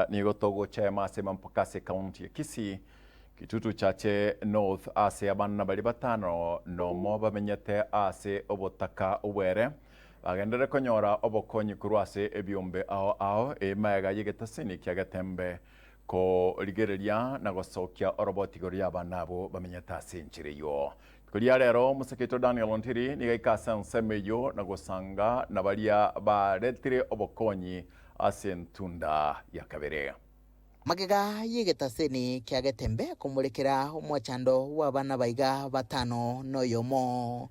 Nigo togochema ase mpaka ase ekaunti ya Kisii, Kitutu Chache North ase abana baria batano nomo bamenyete ase obotaka obwere bagenderere konyora obokonyi korwa ase ebiombe ao ao emaega y'egetasini kia Getembe korigereria na gosokia oroboti igoro y'abana abwo bamenyete ase enchera eyio. Rituko ria rero omosike oito Daniel Ontiri nigo aika ase ensemo eyio na gosanga na baria baretire obokonyi ase entunda ya kabere. Magega y'egetaseni kia Getembe komorekera omochando bw'abana baiga batano noyomo.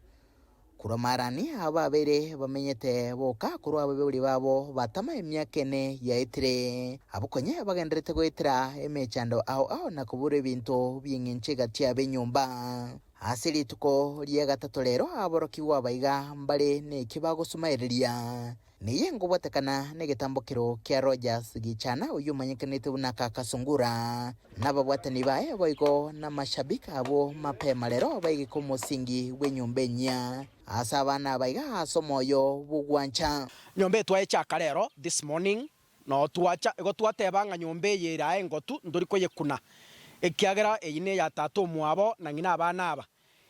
Korwa Marani aba babeire bamenyete boka korwa abaibori babo batama emiaka ene yaetire. Abwo konye bagendererete goetera emechando ao ao na koborwa ebinto bi'engencho egati yabo enyomba. Ase rituko ria gatato rero aborokigwa abaiga mbare neki bagosumaereria. Neye nkobwatekana negetambokero kia Rogers Gichana oyio omanyekanete buna Kaka Sungura, na ababwatani baye boigo namashabik abwo mapema rero baigeke omosingi bw'enyomba enyia ase abana aba iga ase omoyo bw'ogwancha. Nyomba eye twayechaka rero this morning noo twacha igo twateba ng'a nyomba eye ere aye engotu ntori koyekuna ekiagera eyio neya tata omwabo na ng'ina abana aba.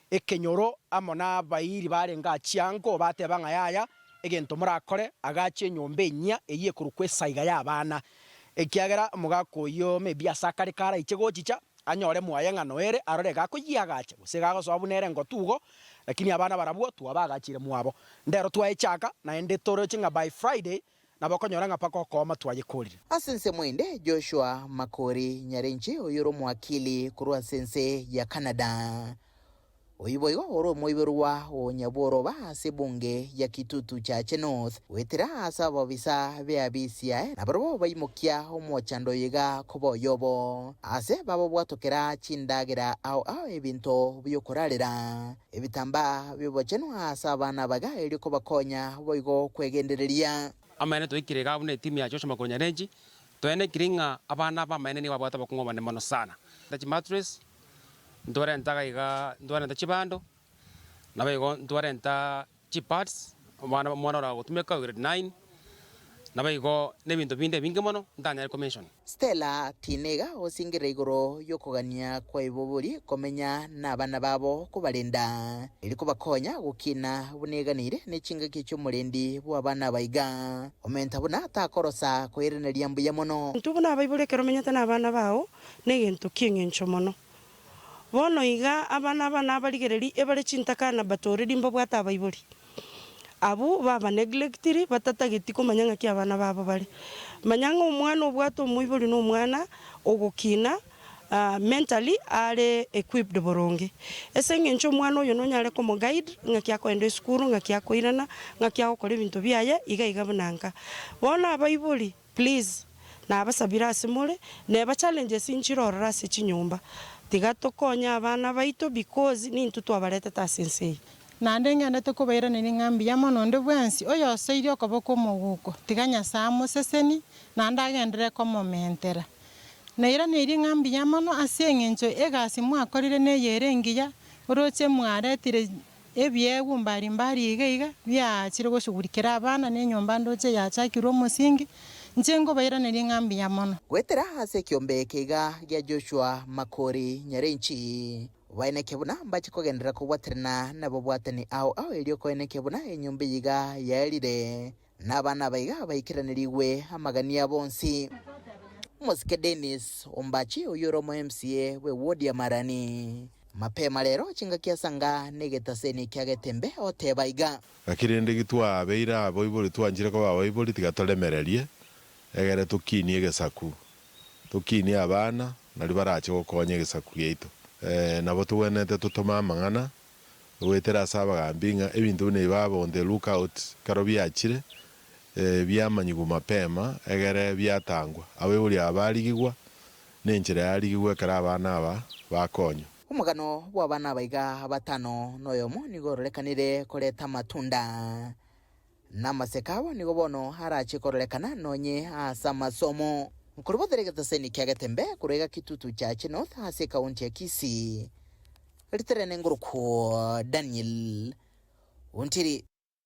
Ekenyoro amo nabairi barenge achiango bateba ng'a yaya, egento morakore, agache enyomba enyia eyio ekorokwa esaiga y'abana, ekiagera omogaka oyio maybe ase akare karaiche gochicha, anyore mwaye ng'a noere arore gakoyiagacha, gose gagosoa buna ere ngotu igo, lakini abana barabwo twabagachire mwabo. Ndero twaechaka, naende toroche ng'a by Friday, nabo okonyora ng'a mpaka okooma twayekorire. Ase ensemo ende, Joshua Makori Nyarenche, oyore omowakili korwa ase ense ya Canada, oyio boigo ore omoiborwa o Nyabworoba ase ebunge ya Kitutu Chache North, goetera ase ababisa b'eabisi yaye nabarabwo baimokia omochando oyo iga koba oyobo, ase bababwatokera chindagera ao ao ebinto bi'okorarera. Ebitambaa bi'obochenu ase abana abaga erio kobakonya boigo kwegendereria. Amaene toikire igaa buna etimu ya Joshua Makori Nyarenchi, toenekiri ng'a abana b'amaene nigo babwate obokong'u obonene mono sana. Chimattress, ntwarenta iga igaa, ntwarenta chibando, naboigo ntwarenta chipads, omwana omwana oragotumeka o grade 9, naboigo na ebinto binde ebinge mono ntanyare ko mention. Stella Tinega osingerera igoro y'okogania kw'aibobori komenya nabana babo kobarenda, erio kobakonya gokina buna eganeire ne chingaki chi'omorendi bw'abana aba iga. Omenta buna takorosa koiraneria mbuya mono. Intwe buna abaibori ekero omenyete nabana bao negento ki'engencho mono. Bono iga abana aba nabarigereria ebare chintakana but already mbabwate abaibori. Abwo baba neglectiri batatageti komanya ng'aki abana babo bare. Manya ng'a omwana obwate omoibori na omwana ogokina mentally are equipped boronge. Ase eng'encho omwana oyo nonyare komo guide ng'aki akoenda esukuru, ng'aki akoirana, ng'aki agokora ebinto biaye iga iga buna nka. Bono abaibori Please nabasabire ase more, neba challenges nchire ororo ase chinyomba, tiga tokonye abana baito because nintwe twabaretete ase ense eye. Naende ngendete kobairaneria ng'a mbuya mono onde bwensi oyosoirie okoboko omogoko, tiga Nyasae amosesenie, naende agenderere komomentera. Nairaneirie ng'a mbuya mono ase engencho egasi mwakorire neye ere engiya, oroche mwaretire Ebiegwa mbari mbari iga iga biaachire goshugurikera abana na enyomba ndoche yachakirwe omosingi, inche nkobairanerie ng'a mbuya mono. Goetera ase ekiombe eke iga gia Joshua Makori Nyarenchi, baeneke buna mbache kogenderera kobwaterana nababwatani ao ao erio koenekia buna enyomba eye iga yaerire, na abana aba iga baikeranerigwe amagani abo onsi. Omosike Dennis Ombachi oyio ore omo MCA bwe ward ya Marani. Mapema rero chingaki asanga negetaseni kia Getembe oteba iga. Gaki rende gitwabeire abaibori twanchire koba abaibori tiga toremererie egere tokinie egesaku, tokinie abana nario barache gokonya egesaku giaito. Nabo togwenerete totome amang'ana goetera ase abagambi ng'a ebinto buna ebi babe on the look out ekero biachire biamanyigwa mapema egere biatangwa. Abaibori aba barigigwa na enchera yarigigwa ekero abana aba bakonywa. Omogano bw'abana aba iga batano noyomo nigo ororekanire koreta amatunda, na amaseko abo nigo bono arache kororekana nonye ase amasomo. Nkorobotera egetaseni kia Getembe korwa iga Kitutu Chache North ase ekaunti ya Kisii. Ritere nengorokwo Daniel Ontiri.